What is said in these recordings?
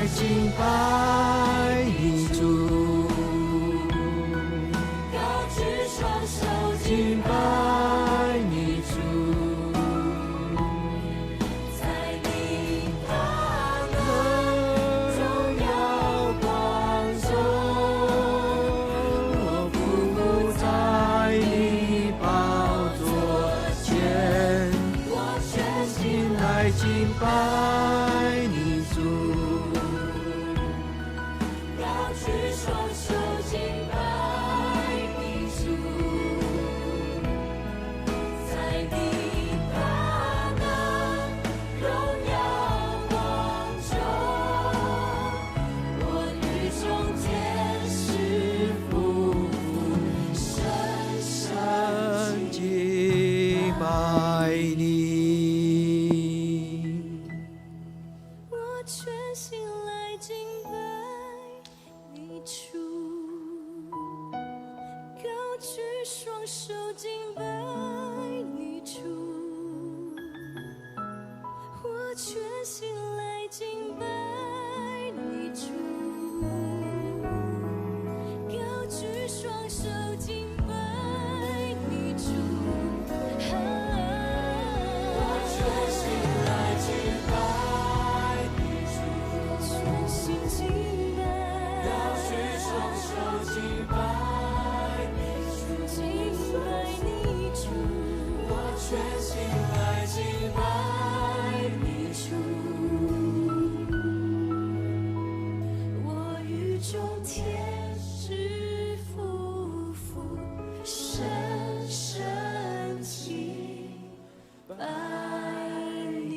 敬拜你主，高舉雙手敬拜你主，在你大能榮耀光中，我俯伏在你寶座前，我全心心來敬拜你主。高舉雙手敬拜你主，在你大能榮耀光中，我與眾天使俯伏深深敬拜你。我全心來敬拜你主，高舉雙手敬拜你主，我全心來敬拜你主，高舉雙手敬拜你主，我全心來敬拜你主，全心敬拜，高舉雙手敬拜你主，敬拜你主，我全心來敬拜你主，我與眾天使俯伏，深深敬拜你。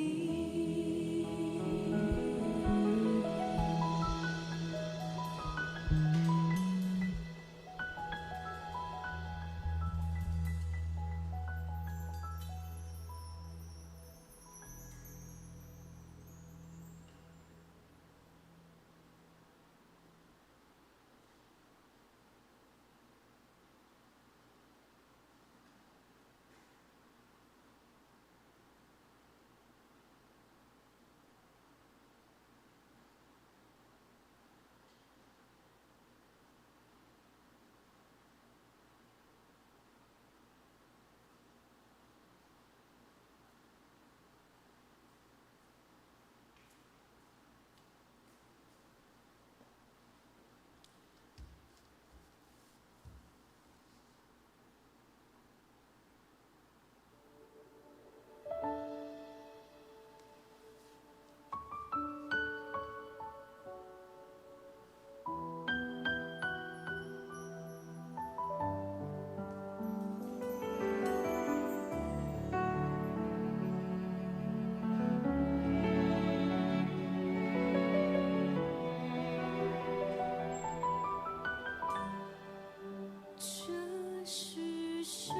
這是聖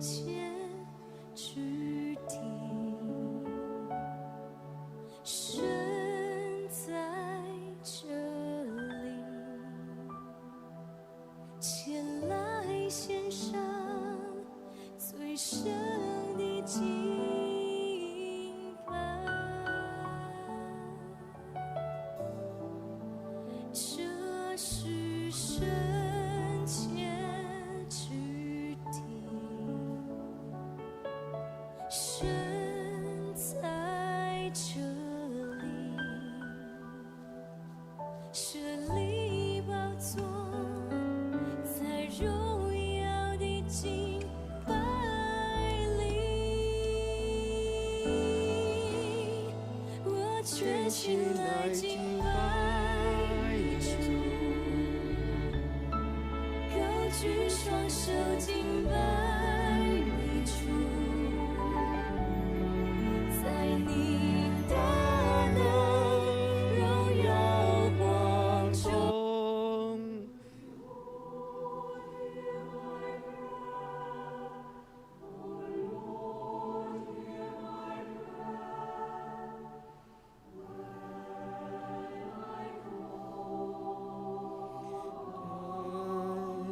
潔之地，神在這裡，前來獻上最聖的敬拜。這是聖潔之地，神在這裡，設立寶座，在榮耀的敬拜裡，我全心來敬拜你主，高舉雙手敬拜你主，在你大能榮耀光中。中。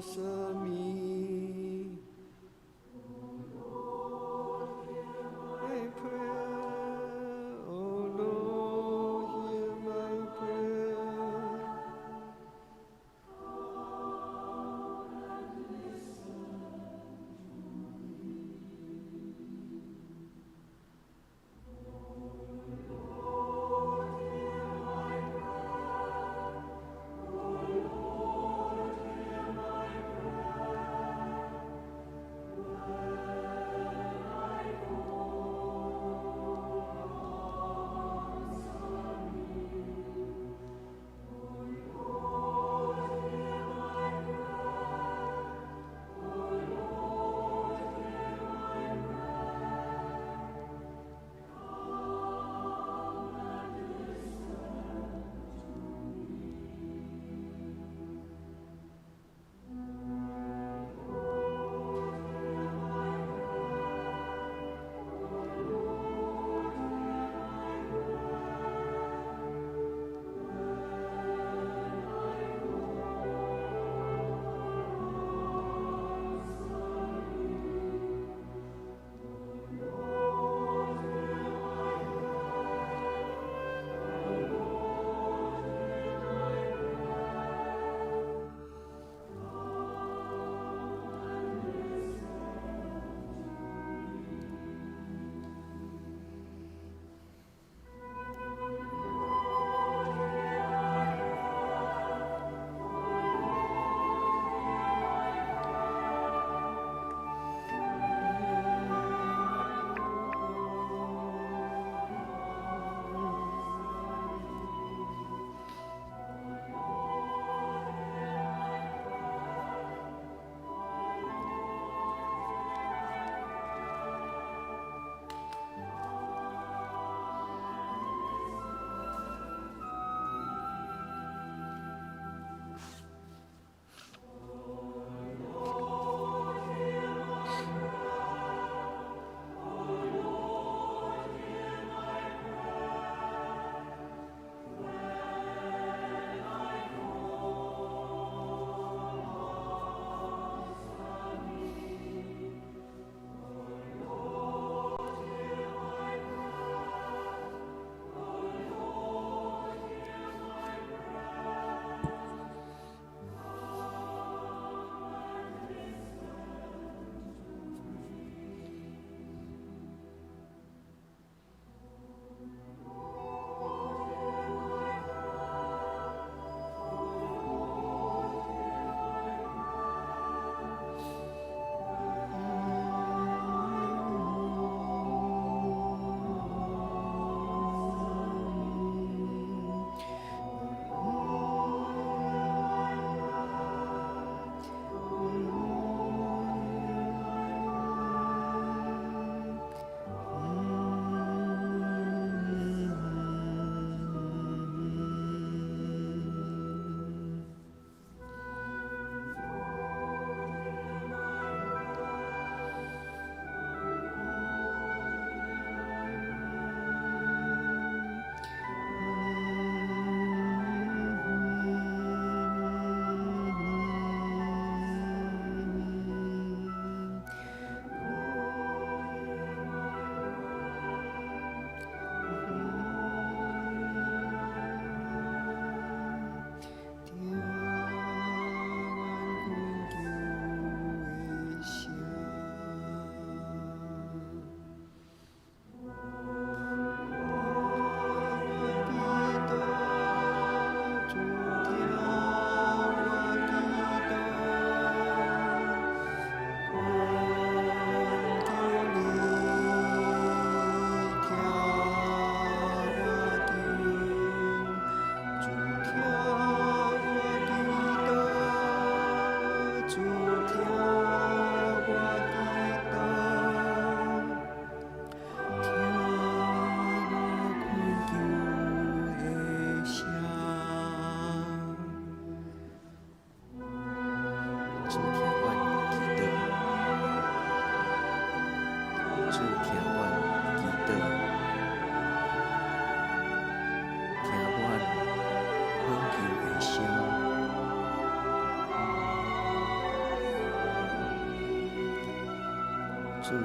生命。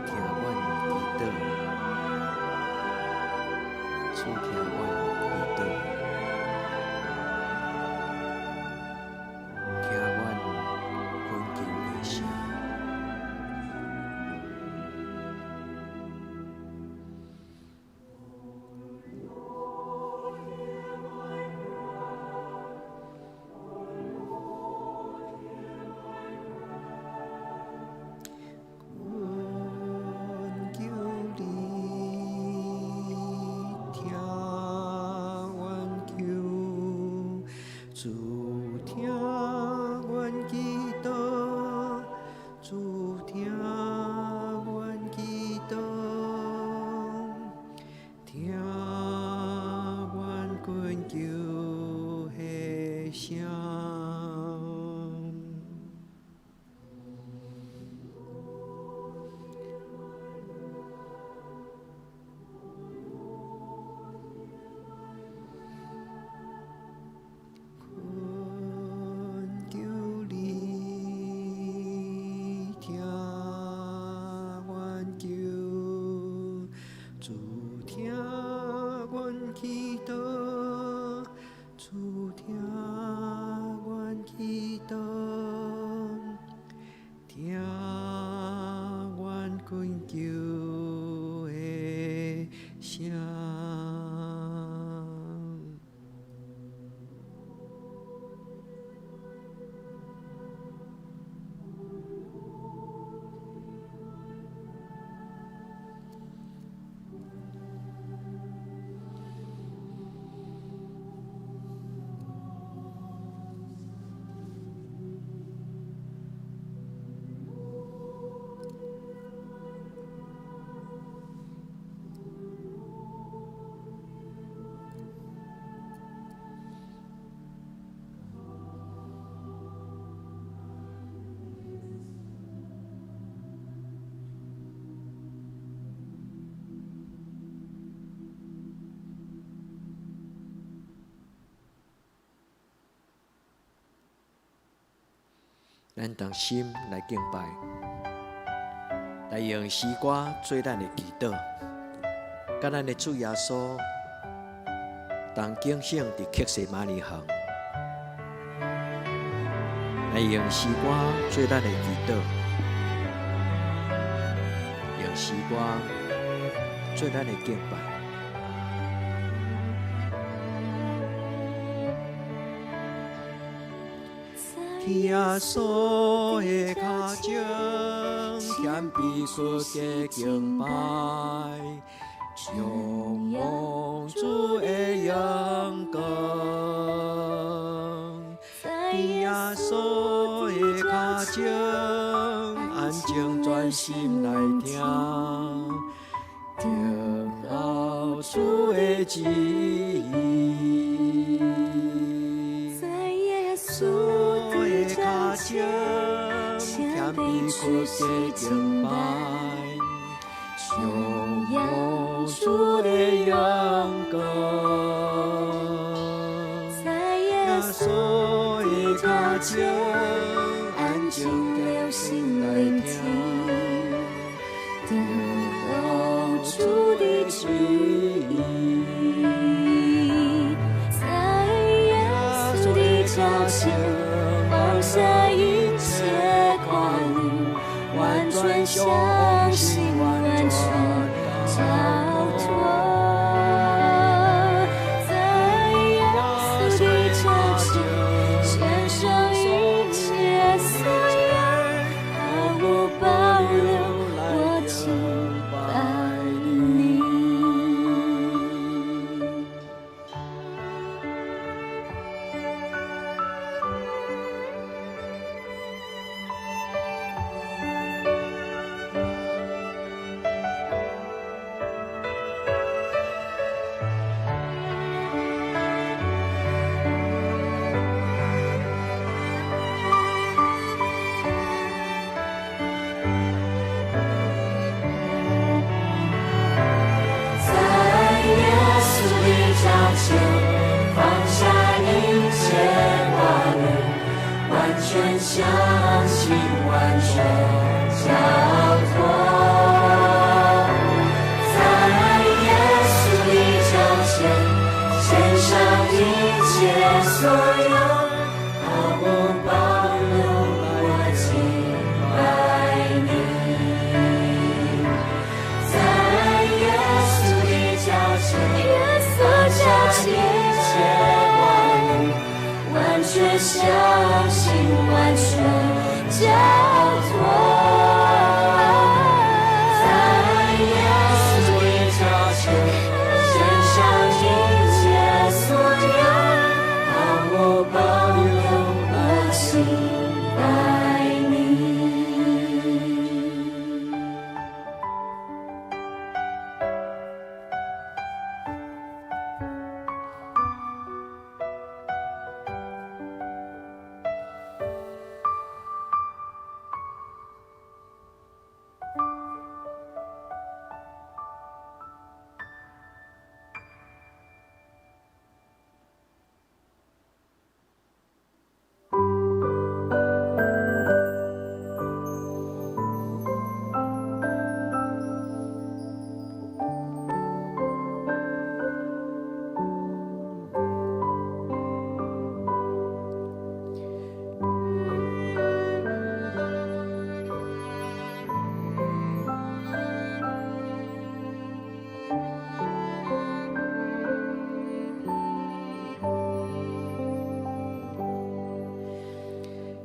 聽阮祈禱，主聽阮祈禱，聽阮懇求的聲。懇求你聽阮求，主聽阮祈禱，主聽阮祈禱，聽阮懇求的聲。懇求你聽阮求，主聽阮祈禱，主聽阮祈禱，聽阮懇求的聲。咱同心來敬拜，來用詩歌做咱的祈禱，佮咱的主耶穌同警醒佇客西馬尼園，來用詩歌做咱的祈禱，用詩歌做咱的敬拜。耶穌的跤前，謙卑屈膝敬拜，仰望主的榮光。耶穌的跤前，安靜專心來聽，等候主的旨意。在耶穌的腳前，謙卑屈膝敬拜，仰望主的榮光。在耶穌的的跤腳前，前，安靜留心聆聽，等候主的旨意。在耶穌的腳前，放下一切掛慮，完全相信，完全交託。在耶穌的腳前，獻上一切所有，毫無保留，我敬拜你。在耶穌的腳前，放下一切掛慮，完全相信，完全交託。相信，完全交托。在耶穌的腳前，獻上一切所有，毫無保留來敬拜你。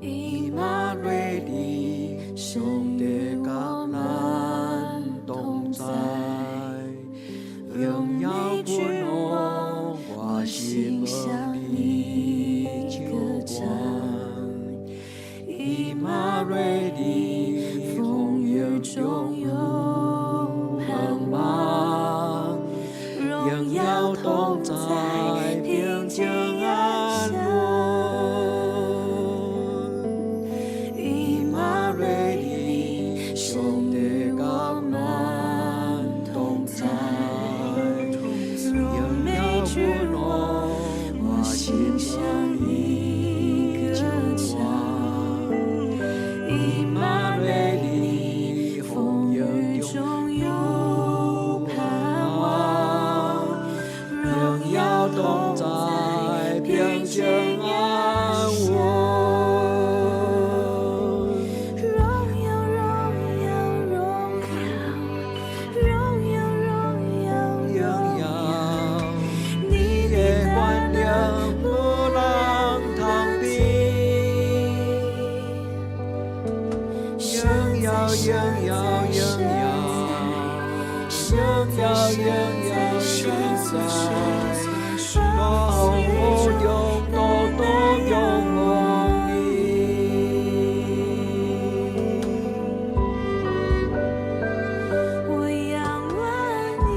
以馬內利，上帝佮咱同在，榮耀君王，我心向你求望。以馬內利，風雨中有盼望，榮耀同在，平靜安穩。以馬內利，上帝佮咱同在，榮耀君王，我心向你歌唱。以馬內利，風雨中有盼望，榮耀同在，平靜安穩。榮耀榮耀榮耀榮耀榮耀榮耀，你的權能無人通比。榮耀榮耀榮耀榮耀榮耀聖在，大風雨中獨獨仰望你。我仰望你。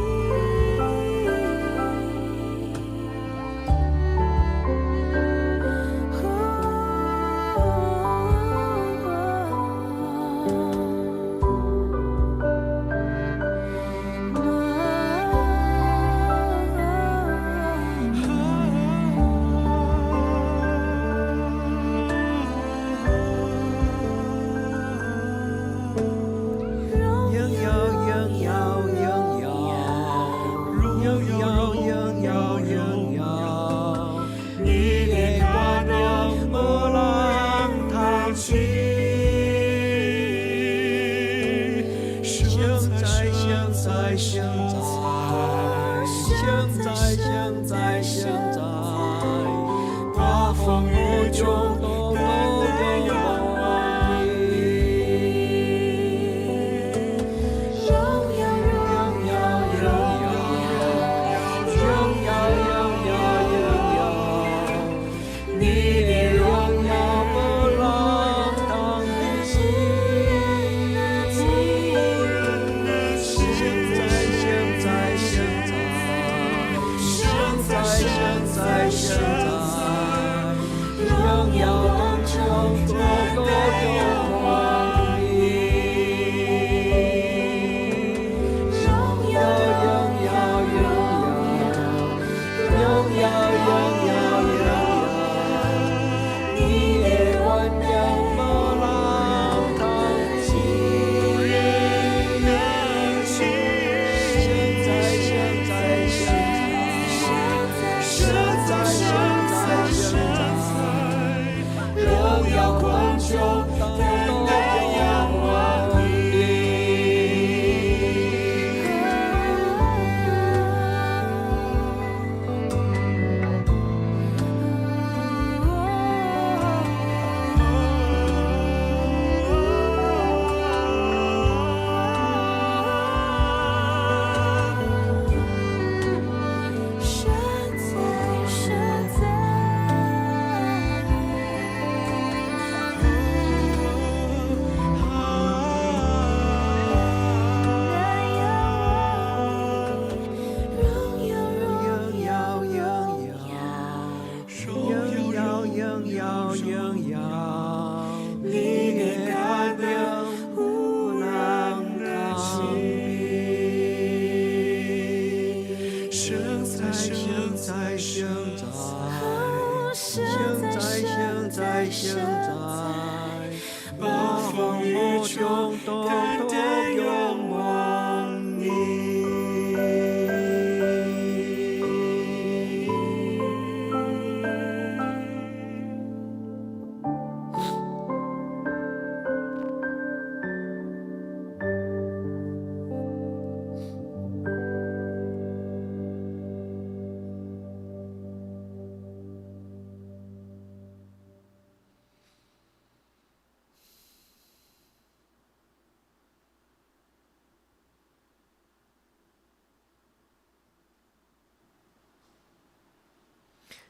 榮耀榮耀榮耀榮耀榮耀榮耀，你的權能無人通比。聖在聖在聖在聖在聖在聖在，大風雨中獨獨仰望你。榮耀榮耀榮耀榮耀榮耀榮耀，你的榮耀無人通比。聖在聖在聖在聖在聖在聖在，榮耀當中獨獨仰望你。榮耀榮耀榮耀榮耀榮耀榮耀，你的權能無人通比。聖在聖在聖在聖在聖耀，榮耀，你你的的大大能能無無人人能通及。比。聖哉，聖聖哉，哉，聖聖哉，哉，聖哉，聖哉，聖哉，暴風雨中都單單仰仰望望你。你。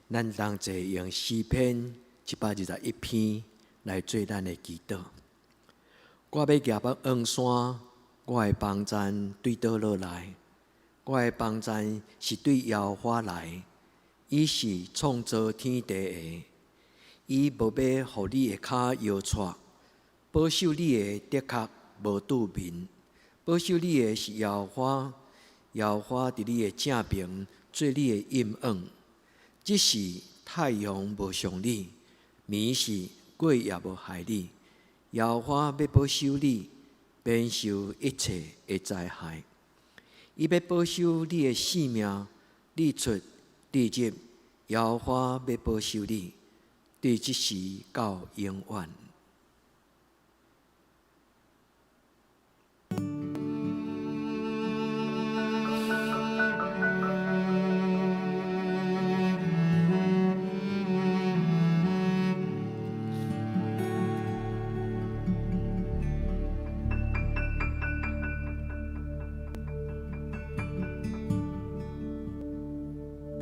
咱同齊用詩篇121篇來做咱的祈禱。我欲舉目望山，我的幫贊對佗落來？我的幫贊是對耶和華來，伊是創造天地的，伊無欲予你的跤搖掣，保守你的的確無拄眠，保守你的是耶和華，耶和華佇你的正爿做你的蔭掩。這時太陽無傷你，暝時月也無害你。耶和華欲保守你，免受一切的災害。伊欲保守你的性命，你出你入，耶和華欲保守你，對這時到永遠。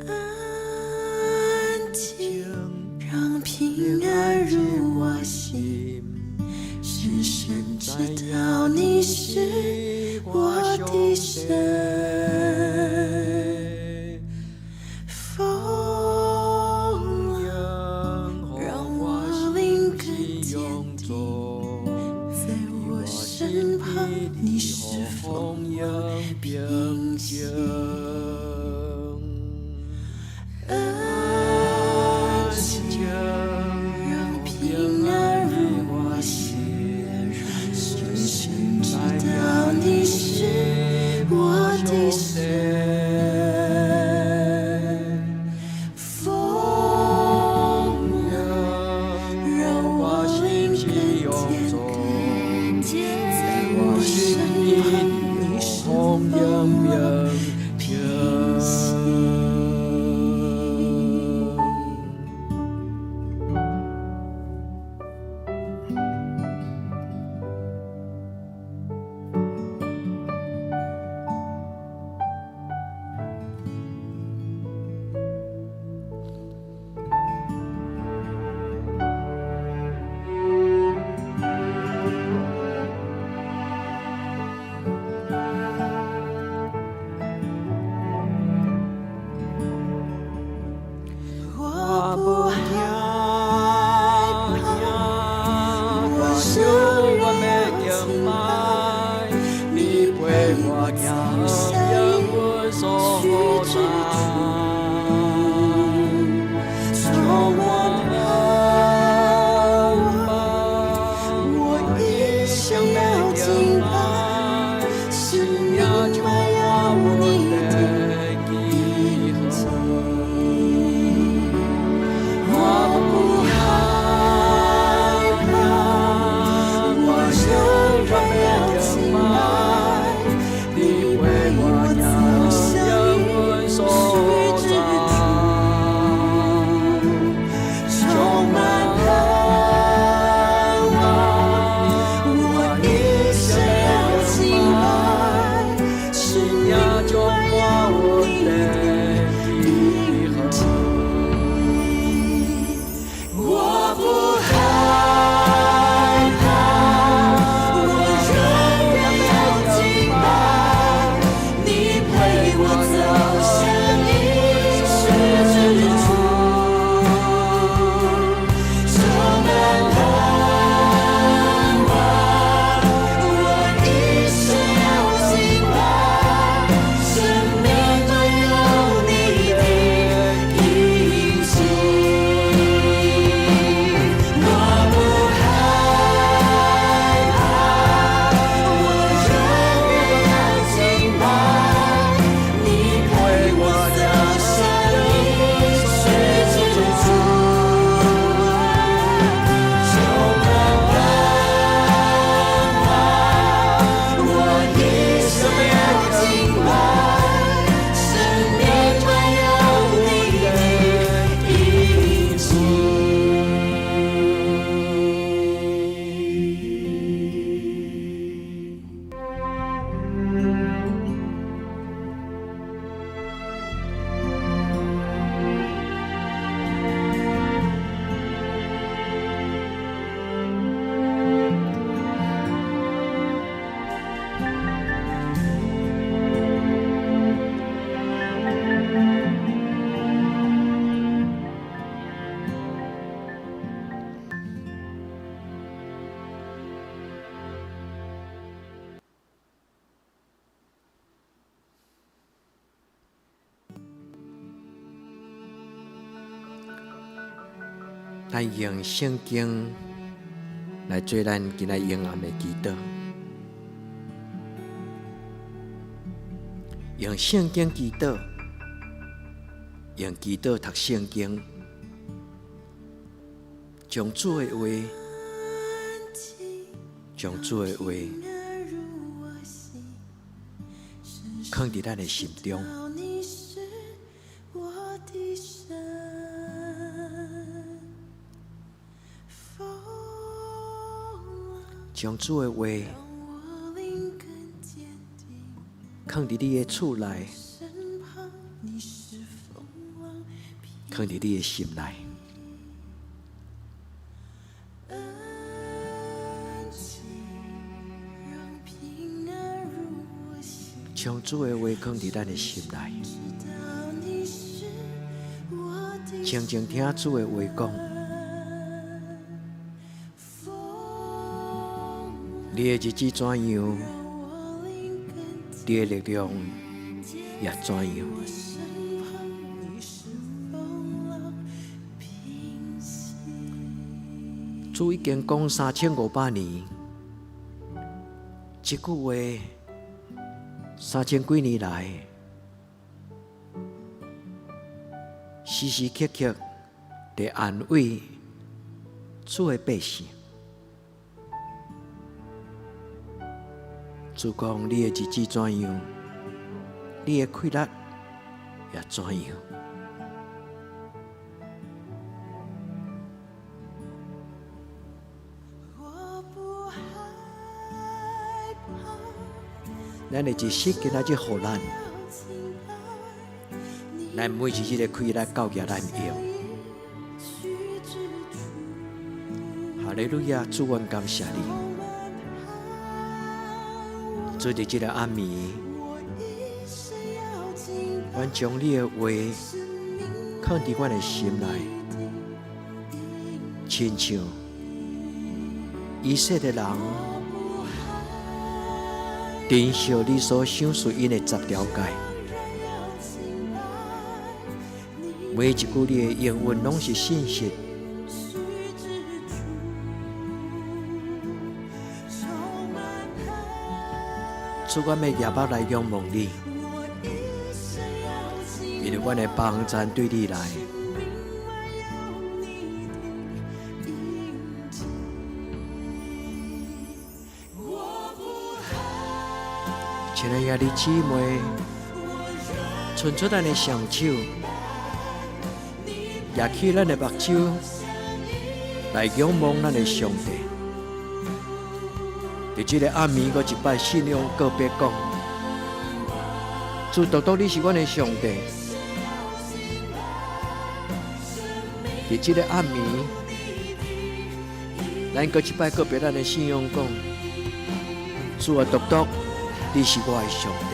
安靜，讓平安入我心，深深知道你是我的神。風浪讓我靈更堅定，在我身旁，你是風浪平息。安靜，讓平安入我心，深深知道你是我的神。風浪讓我靈更堅定，在我身旁，你是風浪平息。我不害怕，我仍然要敬拜。你陪我走下應許之處，充滿盼望。我一生要敬拜，生命沒有你的印記。咱用聖經來做咱今仔晚暗的祈禱，用聖經祈禱，用祈禱讀聖經，將主的話，將主的話藏佇咱的心中。將主的話藏佇你的厝內，藏佇你的心內。將主的話藏佇咱的心內，靜靜聽主的話講。你的日子怎樣，你的力量也怎樣。主已經講3500年，這句話3000幾年來，時時刻刻佇安慰主的百姓。主講你的日子怎樣，你的氣力也怎樣。咱的知識今仔日予咱，咱每一日的氣力交予咱用。哈利路亞，主，阮感謝你。主，佇這個暗暝，阮將你的話藏佇阮的心內，親像以色列人珍惜你所賞賜𪜶的十條誡，每一句你的應允攏是信實。主，阮欲舉目來仰望你，因為阮的幫贊對你來。親愛的兄弟姊妹，伸出咱的雙手，舉起咱的目睭，來仰望咱的上帝。佇這個暗暝，閣一擺信仰告白講：主，獨獨你是阮的上帝。佇這個暗暝，咱閣一擺告別咱的信仰講：主啊，獨獨你是我的上帝。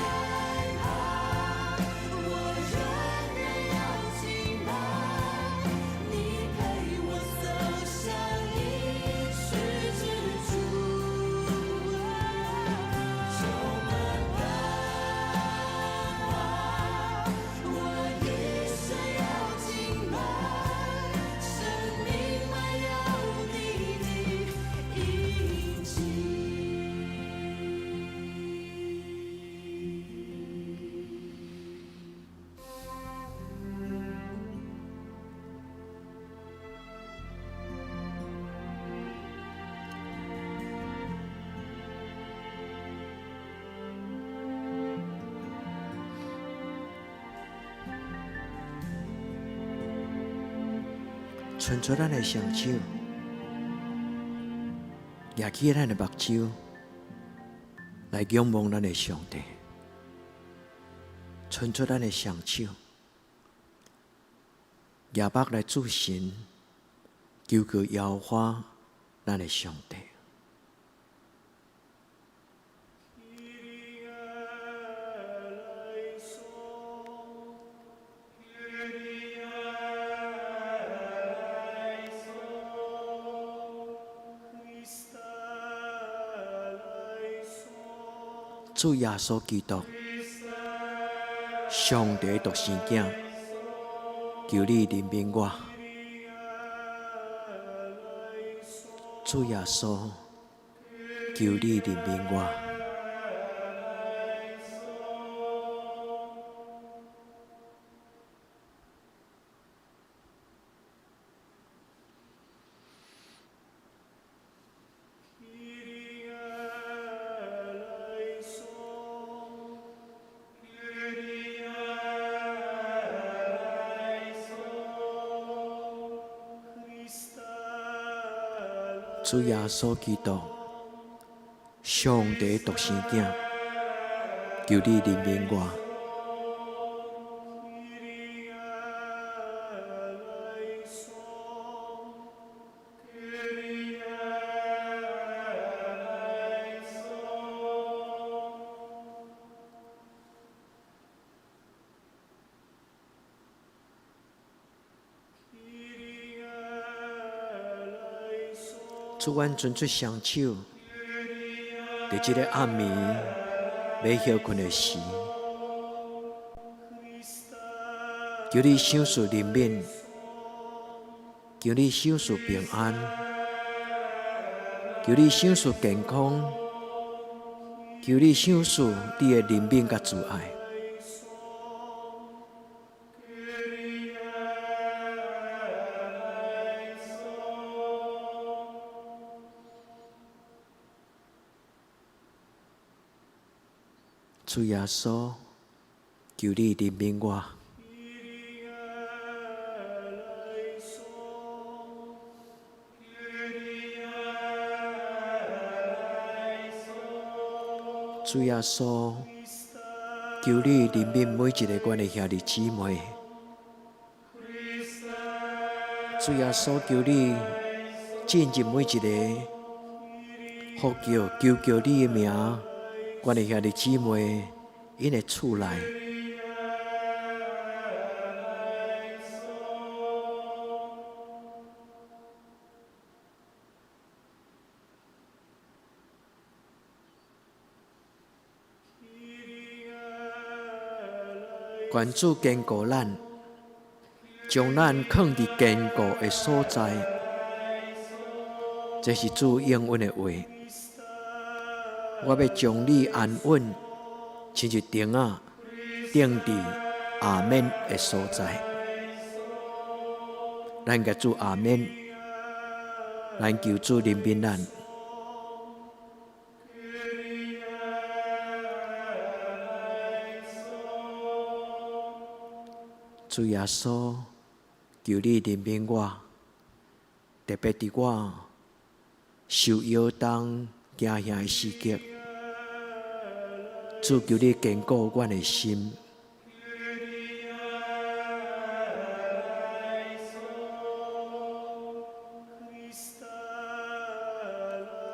伸出咱的雙手，舉起咱的目睭，來仰望咱的上帝。伸出咱的雙手，舉目來注神，求告耶和華咱的上帝。主耶穌基督，上帝獨生囝，求你憐憫我。主耶穌，求你憐憫我。主耶穌基督，上帝獨生囝，求你憐憫我。主，阮伸出雙手，佇這个暗暝欲歇睏的時，求你賞賜憐憫，求你賞賜平安，求你賞賜健康，求你賞賜你的憐憫佮慈愛。主耶穌，求你憐憫我。主耶穌，求你憐憫每一个阮的兄弟姊妹。主耶穌，求你進入每一个呼叫、求叫你的名，阮的兄弟姊妹，𪜶的厝內。願主堅固咱，將咱囥佇堅固的所在。這是主應允的話。我欲將你安穩，親像燈仔釘佇阿免的所在。咱共主阿免，咱求主憐憫咱。主耶穌，求你憐憫我，特別佇我受搖動驚嚇的時刻，主求你堅固阮的心。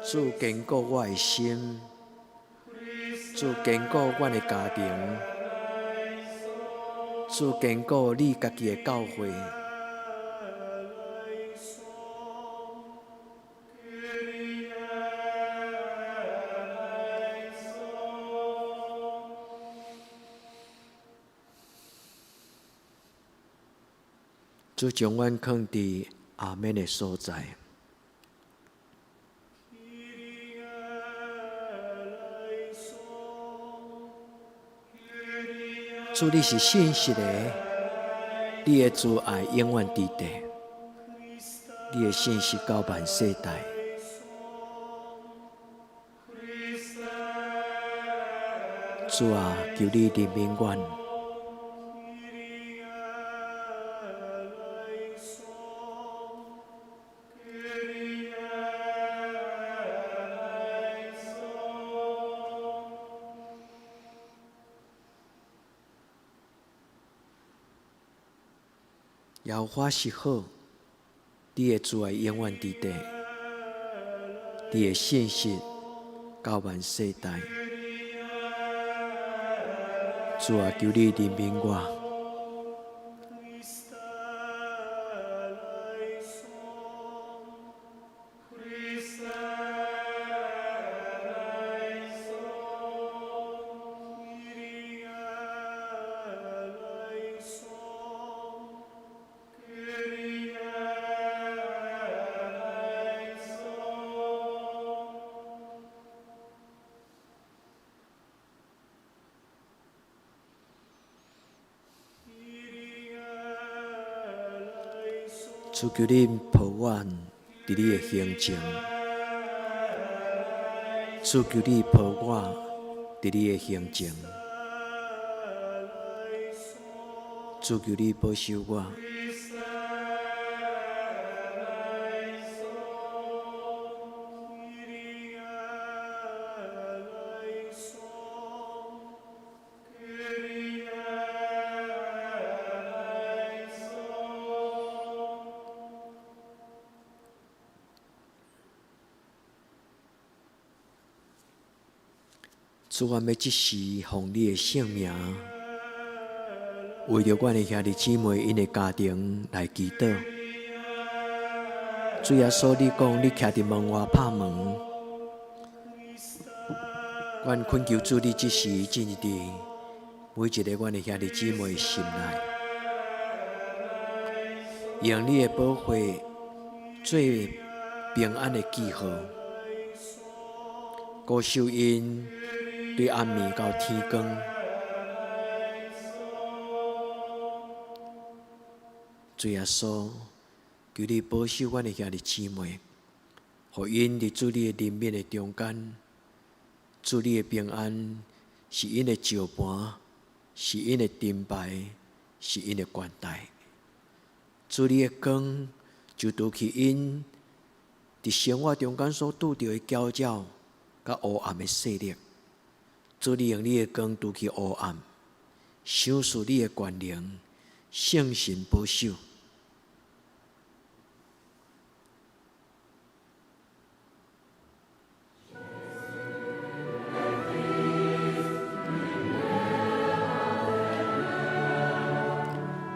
主堅固我的心，主堅固阮的家庭，主堅固你家己的教會。主將阮囥佇阿免的所在。主，你是信實的，你的慈愛永遠佇地，你的信實到萬世代。主啊，求你憐憫阮。耶和華是好，你的慈愛永遠佇地，你的信實到萬世代。主啊，求你憐憫我。主求你抱阮佇你的胸前，主求你抱我佇你的胸前，主求你保守我。主，阮欲這時奉你的聖名，為著阮的兄弟姊妹𪜶的家庭來祈禱。主耶穌，你講你徛佇門外拍門，阮懇求主，你這時進入佇每一個阮的兄弟姊妹的心內，用你的寶血做平安的記號，保守𪜶對暗暝到天光。主耶穌，求你保守阮的兄弟姊妹，予𪜶佇主你的憐憫的中間，主你的平安是𪜶的石盤，是𪜶的盾牌，是𪜶的冠帶。主你的光就除去𪜶佇生活中間所拄著的攪擾佮烏暗的勢力。主你用你的光除去烏暗，賞賜你的權能，聖神保守。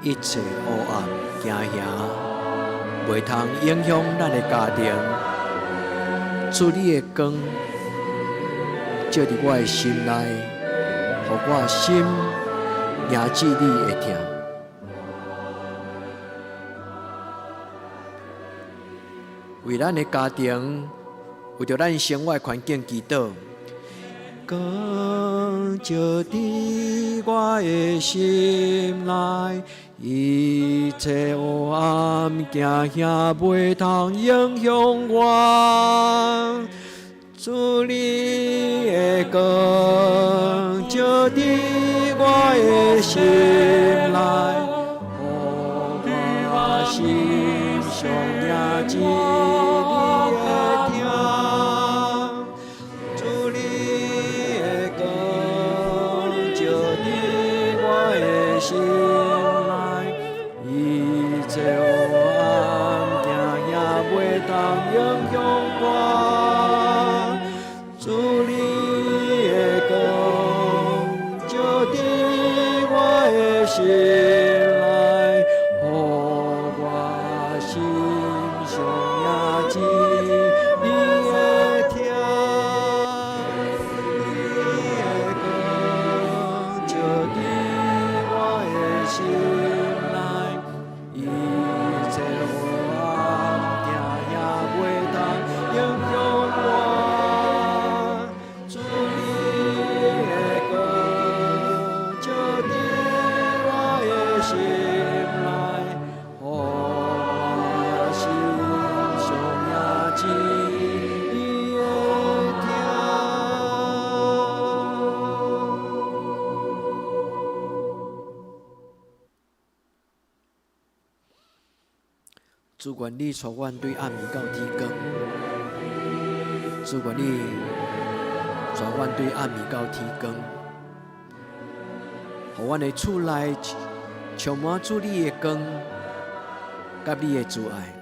一切烏暗驚嚇，袂通影響咱的家庭。主你的光照佇我的心內，予我心迎接你的疼。為咱的家庭，為著咱生活環境祈禱。光照佇我的心內，一切黑暗驚嚇袂通影響我。主你的光照佇我的心內，予我心上迎接你的疼。主你的光照佇我的心內，一切黑暗驚嚇袂通影響我。主你的光照佇我的心內，予我心上迎接你的疼。你的光照佇我的心內，一切黑暗驚嚇袂通影響我。主你的光照佇我的心內，予我心上迎接你的疼。主願你帶阮對暗暝到天光，主願你帶阮對暗暝到天光，予阮的厝內充滿主你的光，佮你的慈愛。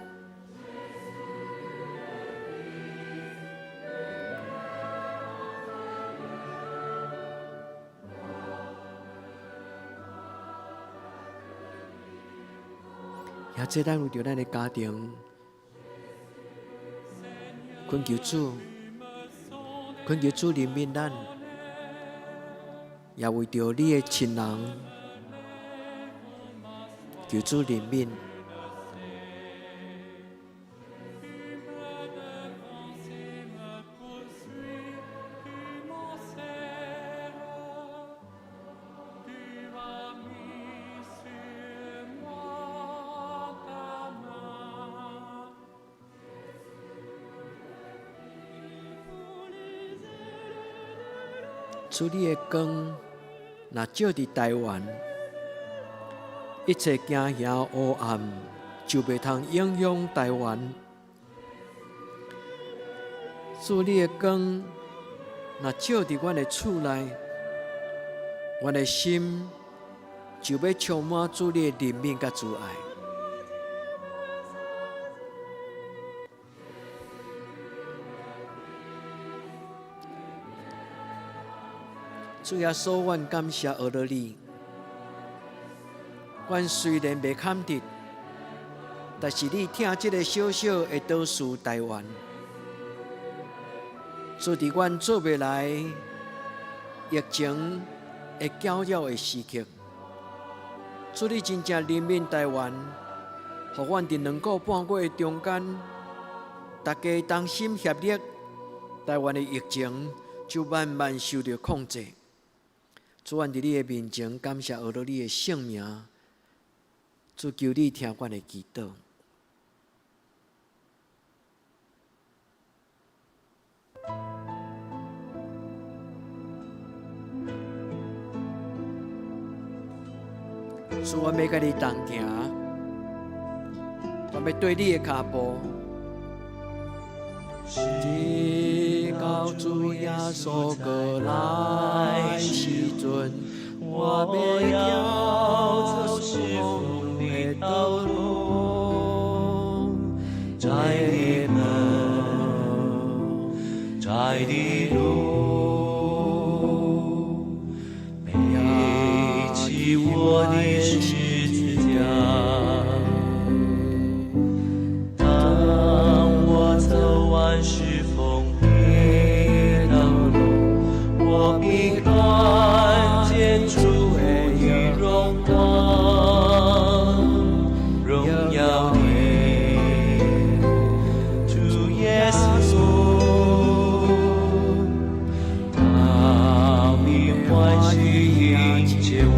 也這咱為著咱的家庭，懇求主，懇求主憐憫咱，也為著你的親人，求主憐憫。主你的光若照佇台灣，一切驚嚇烏暗就袂通影響台灣。主你的光若照佇阮的厝內，阮的心就欲充滿主你的憐憫佮慈愛。主耶穌，阮感謝阿羅你。阮雖然袂堪得，但是你疼這个小小的島嶼台灣，主佇阮做袂來疫情會攪擾的時刻，主你真正憐憫台灣，予阮佇2個半月的中間，大家同心協力，台灣的疫情就慢慢受著控制。主，阮佇你的面前感謝阿羅你的聖名，主求你聽阮的祈禱。主，阮欲佮你同行，阮欲綴你的跤步，直到主耶穌閣來時陣，我欲走事奉的道路，窄的門，窄的路，背起我的十字架。當我走完事奉的道路，我必看見主的榮光，榮耀的主耶穌，他必歡喜迎接我，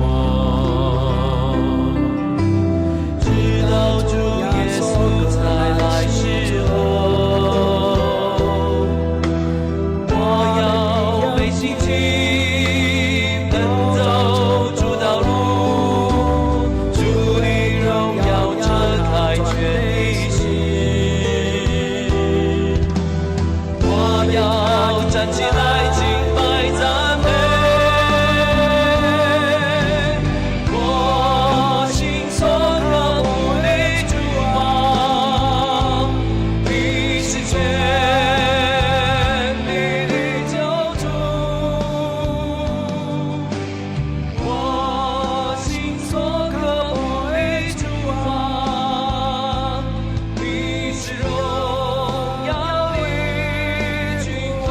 直到主耶穌再來時候，我要背信心奔走主道路，主的榮耀遮開全地時，我要站起來敬拜讚美，我心所渴慕的主啊，你是全地的救主，我心所渴慕的主啊，你是榮耀的君王。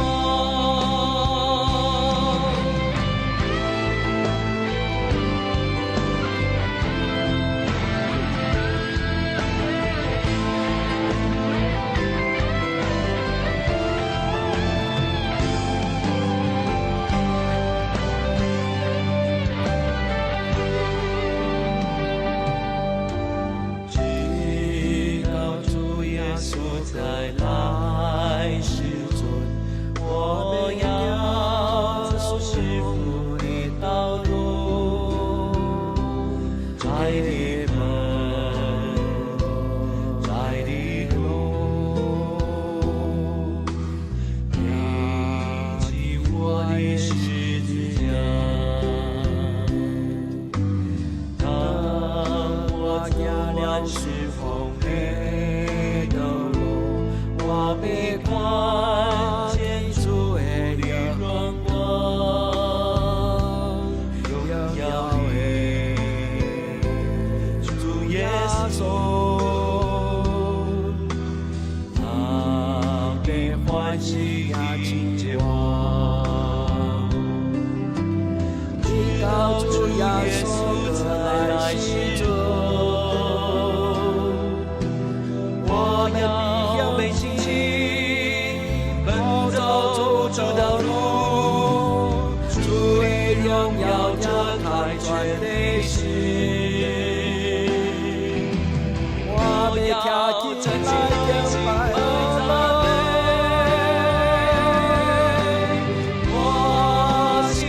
直到主耶穌再來時陣，我要走事奉的道路，窄的門，窄的路，背起我的十字架。當我走完事奉的道路，我必看見主的榮光，榮耀的主耶穌，他必歡喜迎接我，直到主耶穌再來時陣，我要背信心奔走主道路，主的榮耀遮開全地時，我要站起來敬拜讚美，我心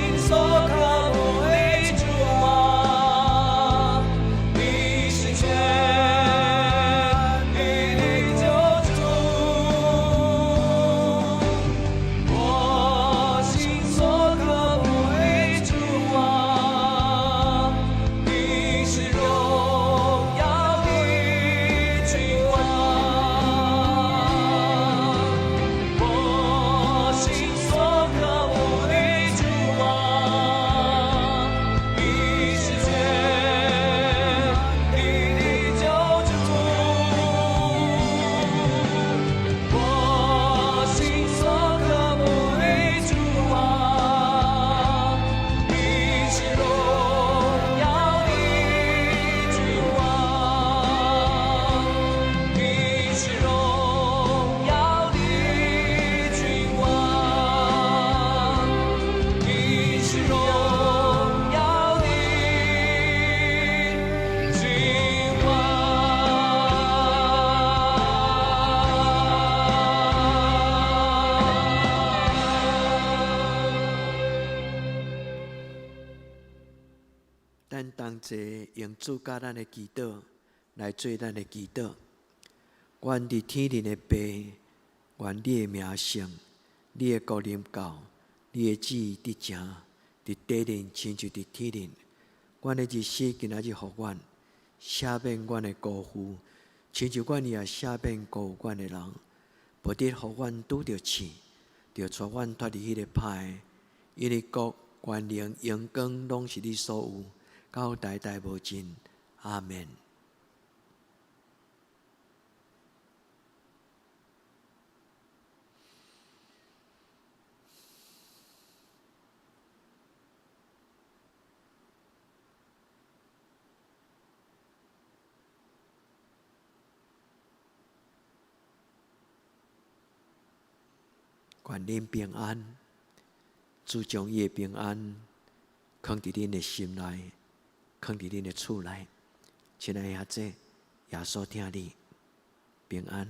是榮耀的君王，你是榮耀的君王。咱同齊用主教咱的祈禱來做咱的祈禱。阮佇天頂的父，願你的名聖，你的國臨到，你的旨意得成，佇地頂親像佇天頂。阮的日食今仔日予阮，赦免阮的辜負，親像阮也赦免辜負阮的人。無得予阮拄著試，著帶阮脫離彼个歹的，因為國、權能、榮光攏是你所有，到代代無盡。阿們。願恁平安，主將伊的平安囥佇恁的心內，囥佇恁的厝內。親愛的兄弟，耶穌疼你，平安。